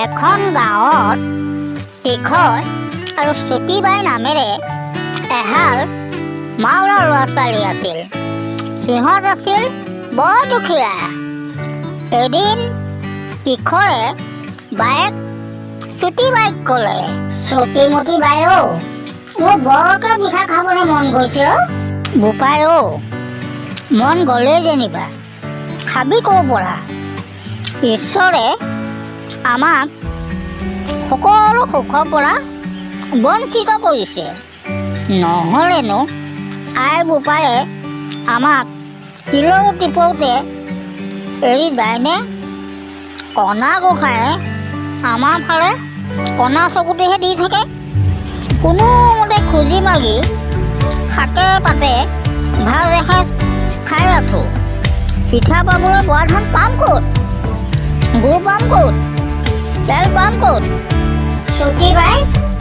এখন গাঁৱত তীখৰ আৰু চুটিবাই নামেৰে এহাল মাউৰা ল'ৰা ছোৱালী আছিল। সিহঁত আছিল বৰ দুখীয়া। এদিন তীখৰে বায়েক চুটিবাইক ক'লে, চুটিমুটি বাই অ', মোৰ বৰকৈ পিঠা খাবলৈ মন গৈছে অ'। বোপাই অ', মন গ'লেই যেনিবা খাবি ক'ৰ পৰা? ঈশ্বৰে আমাক সকলো সুখৰ পৰা বঞ্চিত কৰিছে। নহ'লেনো আই বোপায়ে আমাক তিলৌ টিপৌতে এৰি যায়নে? কণা গোসাঁয়ে আমাৰ ফালে কণা চকুটোহে দি থাকে। কোনোমতে খুজি মাগি শাকে পাতে ভাল এসাঁজ খাই আছোঁ। পিঠা পাবলৈ বৰা ধান পাম ক'ত? গুৰ পাম ক'ত? তেল পাম ক'ত? চুটি বাই,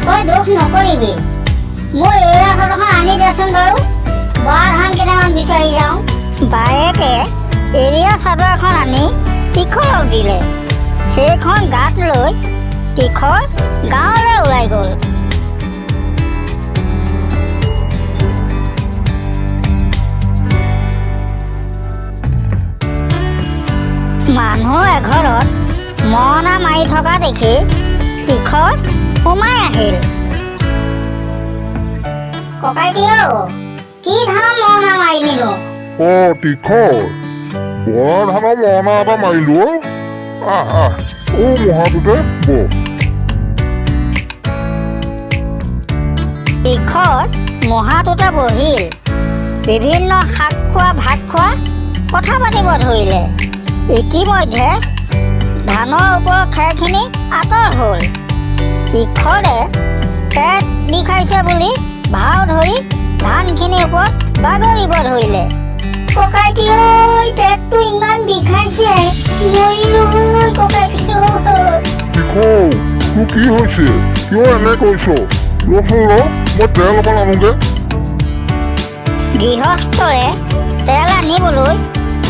তই দুখ নকৰিবি। মোৰ এয়া চাদৰখন আনি দেচোন বাৰু, বৰা ধান কেইটামান বিচাৰি যাওঁ। বায়েকে এৰীয়া চাদৰ এখন আনি তীখৰক দিলে। সেইখন গাত লৈ তীখৰ গাঁৱলৈ ওলাই গ'ল। মানুহ এঘৰত মৰণা মাৰি থকা দেখি তীখৰ সোমাই আহিল। ককাইটি অ', কি ধানৰ মৰণা মাৰিলিনো? অ তীখৰ, বৰা ধানৰ মৰণা এটা মাৰিলো অ'। আহ আহ, অ মহাটোতে বহ। তীখৰ মহাটোতে বহিল। বিভিন্ন শাক খোৱা ভাত খোৱা কথা পাতিব ধৰিলে। ইতিমধ্যে ধানৰ ওপৰৰ খেৰখিনি আঁতৰ হ'ল। তীখৰে পেট বিষাইছে বুলি ভাও ধৰি ধানখিনিৰ ওপৰত বাগৰিব ধৰিলে। ককাইটি ঐ, পেটটো ইমান বিষাইছে, মৰিলো ঐ ককাইটি ঐ। তীখৰ, তোৰ কি হৈছে? কিয় এনে কৈছ? ৰচোন ৰ, মই তেল অকণ আনোগে। গৃহস্থৰে তেল আনিবলৈ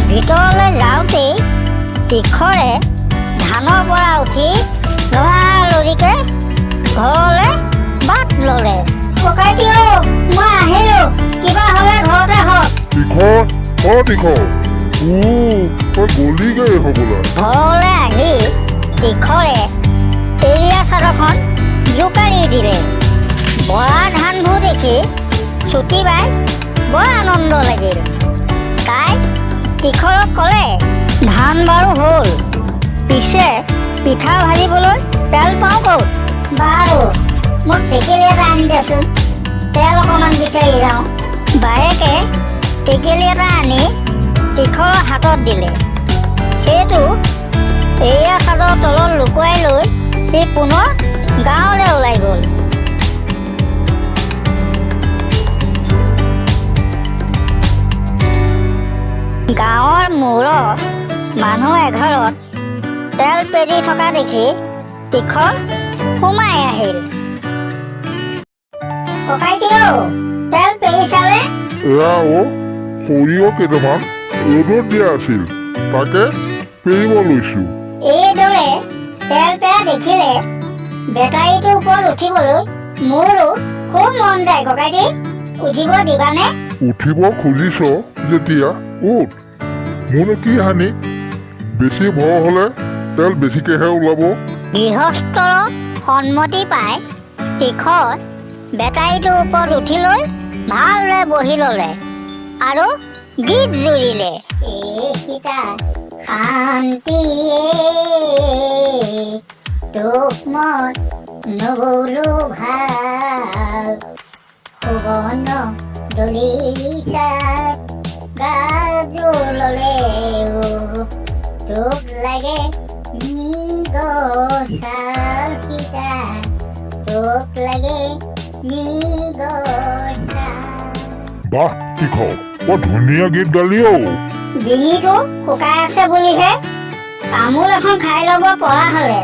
ভিতৰলৈ যাওঁতেই তীখৰে ধানৰ পৰা উঠি লৰালৰিকে ঘৰলৈ বাট ল'লে। ককাইটি অ', মই আহিলো, কিবা হ'লে ঘৰতে হওক। তীখৰ, অ তীখৰ, উ তই গলিগৈ হ'বলা। ঘৰলৈ আহি তীখৰে এৰীয়া চাদৰখন জোকাৰি দিলে। বৰা ধানবোৰ দেখি চুটিবাই বৰ আনন্দ লাগিল। তাই তীখৰক ক'লে, ধান বাৰু হ'ল, পিছে পিঠা ভাজিবলৈ তেল পাওঁ ক'ত? বাৰু, মোক টেকেলি এটা আনি দেচোন, তেল অকণমান বিচাৰি যাওঁ। বায়েকে টেকেলি এটা আনি তীখৰৰ হাতত দিলে। সেইটো এৰীয়া চাদৰ তলত লুকুৱাই লৈ সি পুনৰ গাঁৱলৈ ওলাই গ'ল। গাঁৱৰ মূৰত মানুহ এঘৰত তেল পেৰি থকা দেখি তীখৰ সোমাই আহিল। ককাইটি অ', তেল পেৰিছানে? এয়া অ, সৰিয়হ কেইটামান ৰ'দত দিয়া আছিল, তাকে পেৰিব লৈছো। এইদৰে তেল পেৰা দেখিলে বেটাৰীটোৰ ওপৰত উঠিবলৈ মোৰো খুব মন যায় ককাইটি, উঠিব দিবানে? উঠিব খুজিছ যেতিয়া উঠ, মোৰনো কি হানি? বেছি ভৰ হ'লে তেল বেছিকেহে ওলাব। গৃহস্থৰ সন্মতি পাই তীখৰ বেটাৰীটোৰ ওপৰত উঠি লৈ ভালদৰে বহি ল'লে আৰু গীত জুৰিলে। এই সীতা শান্তিয়ে তোক মই নবলো ভাল, সুবৰ্ণ দলিচাত গাজো ল'লেও তোক লাগে মৃগছাল সীতা, তোক লাগে মৃগছাল। বাহ তীখৰ, বৰ ধুনীয়া গীত গালি অ'। ডিঙিটো শুকাই আছে বুলিহে, তামোল এখন খাই ল'ব পৰা হ'লে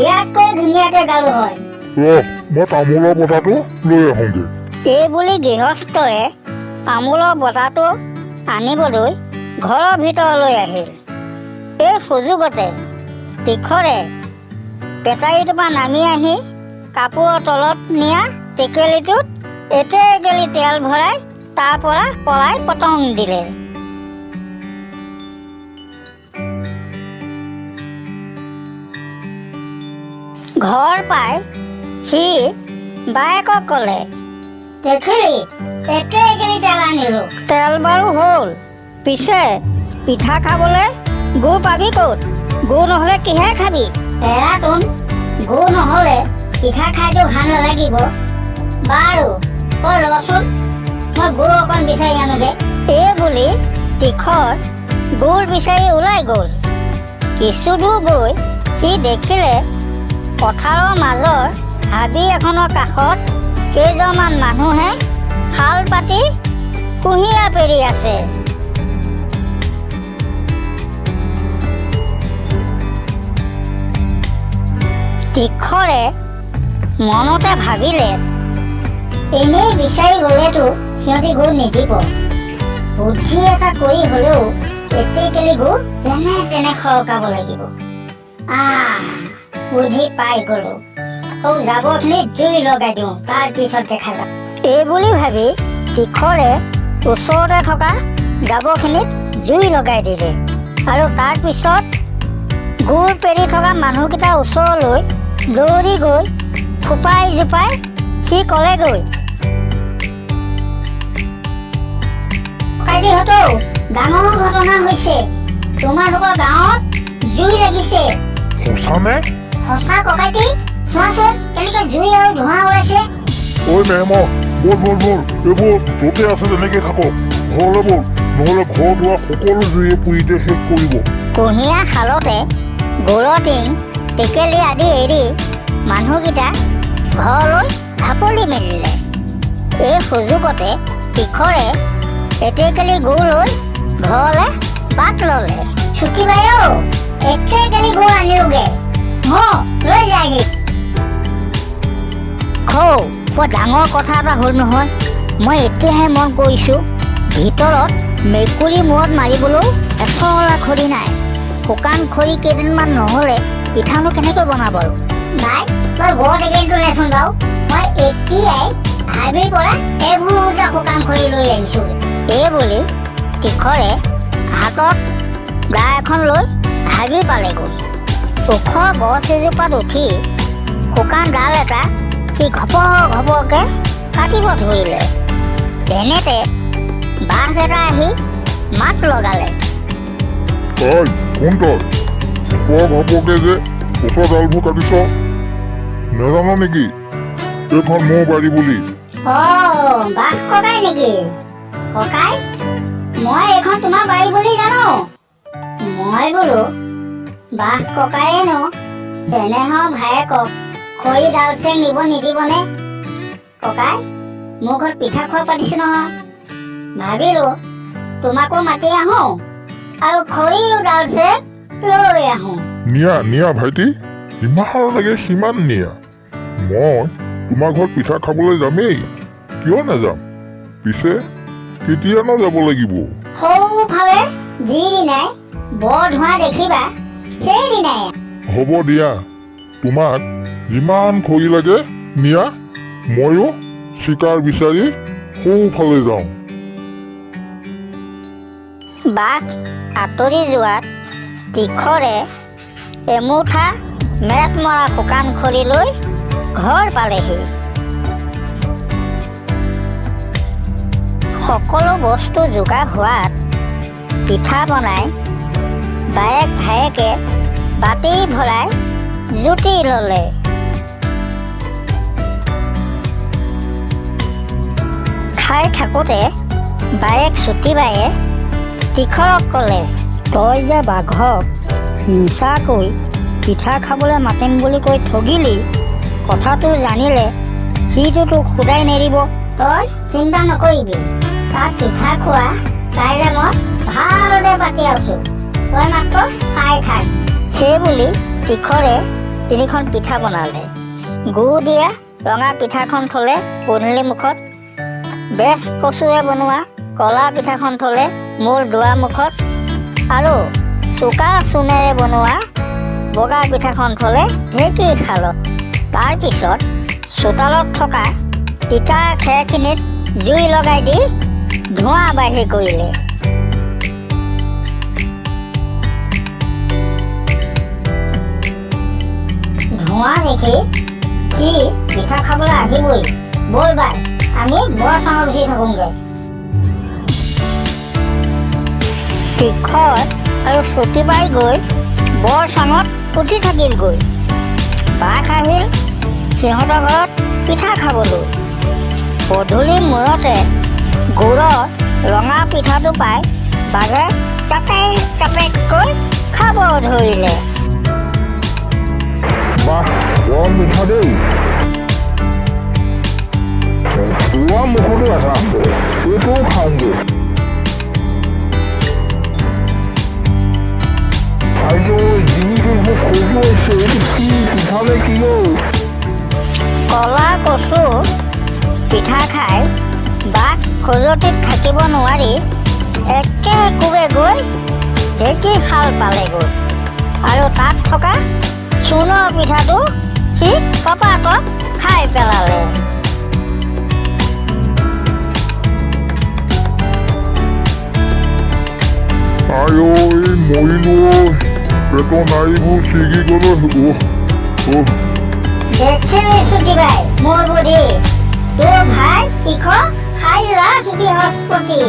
ইয়াতকৈ ধুনীয়াকে গালো হয়। ৰহ, মই তামোলৰ বটাটো লৈ আহোঁগে। এই বুলি গৃহস্থয়ে তামোলৰ বটাটো আনিবলৈ ঘৰৰ ভিতৰলৈ আহিল। এই সুযোগতে তীখৰে বেটাৰীটোৰ পৰা নামি আহি কাপোৰৰ তলত নিয়া টেকেলিটোত এটেকেলি তেল ভৰাই তাৰ পৰা পলাই পতং দিলে। ঘৰ পাই সি বায়েকক ক'লে, দেখিলি এটেকেলি তেল আনিলো। তেল বাৰু হ'ল, পিছে পিঠা খাবলৈ গুৰ পাবি ক'ত? গুৰ নহ'লে কিহে খাবি? এৰাটোন, গুৰ নহ'লে পিঠা খাইতো ভাল নালাগিব। বাৰু তই ৰচোন, মই গুৰ অকণ বিচাৰি আনোগে। এই বুলি তীখৰ গুৰ বিচাৰি ওলাই গ'ল। কিছু দূৰ গৈ সি দেখিলে পথাৰৰ মাজৰ হাবি এখনৰ কাষত কেইজনমান মানুহে শাল পাতি কুঁহিয়াৰ পেৰি আছে। তীখৰে মনতে ভাবিলে, এনেই বিচাৰি গ'লেতো সিহঁতি গুৰ নিদিব, বুদ্ধি এটা কৰি হ'লেও এটেকেলি গুৰ যেনে তেনে সৰকাব লাগিব। আহ, বুদ্ধি পাই গ'লো, সৌ জাবৰখিনি জুই লগাই দিওঁ, তাৰ পিছত দেখা যাব। এই বুলি ভাবি তীখৰে ওচৰতে থকা জাবৰখিনিত জুই লগাই দিলে আৰু তাৰ পিছত গুৰ পেৰি থকা মানুহকেইটাৰ ওচৰলৈ দৌৰি গৈ ফোপাই জোপাই সি ক'লেগৈ, ককাইদেউহঁতও ডাঙৰ ঘটনা হৈছে, তোমালোকৰ গাঁৱত জুই লাগিছে। সঁচানে? সঁচা ককাইটি, চোৱাচোন কেনেকে জুই আৰু ধোঁৱা ওলাইছে। ঐ মেহমত, ব'ল ব'ল ব'ল, এইবোৰ য'তে আছে তেনেকে থাকক, ঘৰলৈ ব'ল, নহ'লে ঘৰ দুৱাৰ সকলো জুয়ে পুৰিতে শেষ কৰিব। কুঁহিয়াৰ শালতে গুৰৰ টিং টেকেলি আদি এৰি মানুহকেইটা ঘৰলৈ ঢাপলি মেলিলে। এই সুযোগতে তীখৰে এটেকেলি গুৰ লৈ ঘৰলৈ বাট ল'লে। চুটি বাইদেউ, এটেকেলি গুৰ আনিলোগে, মোক লৈ যায়গি। খৌ, বৰ ডাঙৰ কথা এটা হ'ল নহয়, মই এতিয়াহে মন কৰিছোঁ, ভিতৰত মেকুৰী মূৰত মাৰিবলৈও এচলা খৰি নাই। শুকান খৰি কেইদিনমান নহ'লে পিঠানো কেনেকৈ বনাব আৰু? ভাই, তই বৰ টেকেলিটো লেচোন বাৰু, মই এতিয়াই হাবিৰ পৰা এবোজা শুকান খৰি লৈ আহিছোঁ। এই বুলি তীখৰে হাতত দা এখন লৈ হাবি পালেগৈ। ওখ গছ এজোপাত উঠি শুকান ডাল এটা সি ঘপ ঘপকৈ কাটিব ধৰিলে। তেনেতে বাঘ এটা আহি মাত লগালে, ঐ কোন তই? ঘপ ঘপকে যে গছৰ ডালবোৰ কাটিছ, নাজান নেকি এইখন মোৰ বাৰী বুলি? অ বাঘ ককাই নেকি? ককাই, মই এইখন তোমাৰ বাৰী বুলি জানো। মই বোলো বাঘ ককায়েনো চেনেহৰ ভায়েকক খৰি ডাল চেং নিব নিদিবনে? ককাই, মোৰ ঘৰত পিঠা খোৱা পাতিছো নহয়, ভাবিলো তোমাকো মাতি আহো আৰু খৰিও ডাল চেং লৈ আহো। নিয়া নিয়া ভাইটি, যিমান লাগে সিমান নিয়া। মই তোমাৰ ঘৰত পিঠা খাবলৈ যামেই, কিয় নাযাম? পিছে কেতিয়ানো যাব লাগিব? সৌফালে যিদিনাই বৰ ধোঁৱা দেখিবা সেইদিনাই। হ'ব দিয়া, তোমাক যিমান খৰি লাগে নিয়া, ময়ো চিকাৰ বিচাৰি সৌফালে যাওঁ। বাঘ আঁতৰি যোৱাত তীখৰে এমুঠা মেট মৰা শুকান খৰি লৈ ঘৰ পালেহি। সকলো বস্তু যোগাৰ হোৱাত পিঠা বনাই বায়েক ভায়েকে বাতি ভৰাই জুতি ল'লে। খাই থাকোঁতে বায়েক চুটিবায়ে তীখৰক ক'লে, তই যে বাঘক মিছাকৈ পিঠা খাবলৈ মাতিম বুলি কৈ ঠগিলি, কথাটো জানিলে সিটো তোক সোধাই নেৰিব। তই চিন্তা নকৰিবি, তাত পিঠা খোৱা কাইলৈ মই ভালদৰে পাতি আছো, তই মাত্ৰ খাই থাক। সেইবুলি তীখৰে তিনিখন পিঠা বনালে। গুৰ দিয়া ৰঙা পিঠাখন থ'লে পদূলি মুখত, বেচ কচুৱে বনোৱা কলা পিঠাখন থ'লে মূল দুৱাৰমুখত, আৰু চোকা চূণেৰে বনোৱা বগা পিঠাখন থ'লে ঢেঁকী খালত। তাৰপিছত চোতালত থকা তিতা খেৰখিনিত জুই লগাই দি ধোঁৱা বাহিৰ কৰিলে। ধোঁৱা দেখি সি পিঠা খাবলৈ আহিবই। ব'ল বাই, আমি বৰ চাঙত উঠি থাকোঁগৈ। তীখৰ আৰু চুটিবাই গৈ বৰ চাঙত উঠি থাকিলগৈ। বাঘ আহিল সিহঁতৰ ঘৰত পিঠা খাবলৈ। গধূলি মূৰতে গুৰৰ ৰঙা পিঠাটো পাই বাঘে টাপেক টাপেককৈ খাব ধৰিলে। বাহ, বৰ মিঠা দেই। পুৱা মুখতো এটা আছে, এইটোও খাওঁগৈ। আইঐ, ডিঙিটো মোক খজুৱাইছে। এইটো কি পিঠা নে কি ঔ? কলা কচু পিঠা খাই বাঘ খজুৱতিত থাকিব নোৱাৰি একে কোবে গৈ ঢেঁকী শাল পালেগৈ আৰু তাত থকা চূণৰ পিঠাটো সি টপাটপ খাই পেলালে। আইঐ, মৰিলো ঐ, পেটৰ নাড়ীবোৰ ছিগি গ'ল। অহ অহ। দেখিলি চুটিবাই মোৰ বুদ্ধি? তোৰ ভাই তীখ সাইলাখ বৃহস্পতি।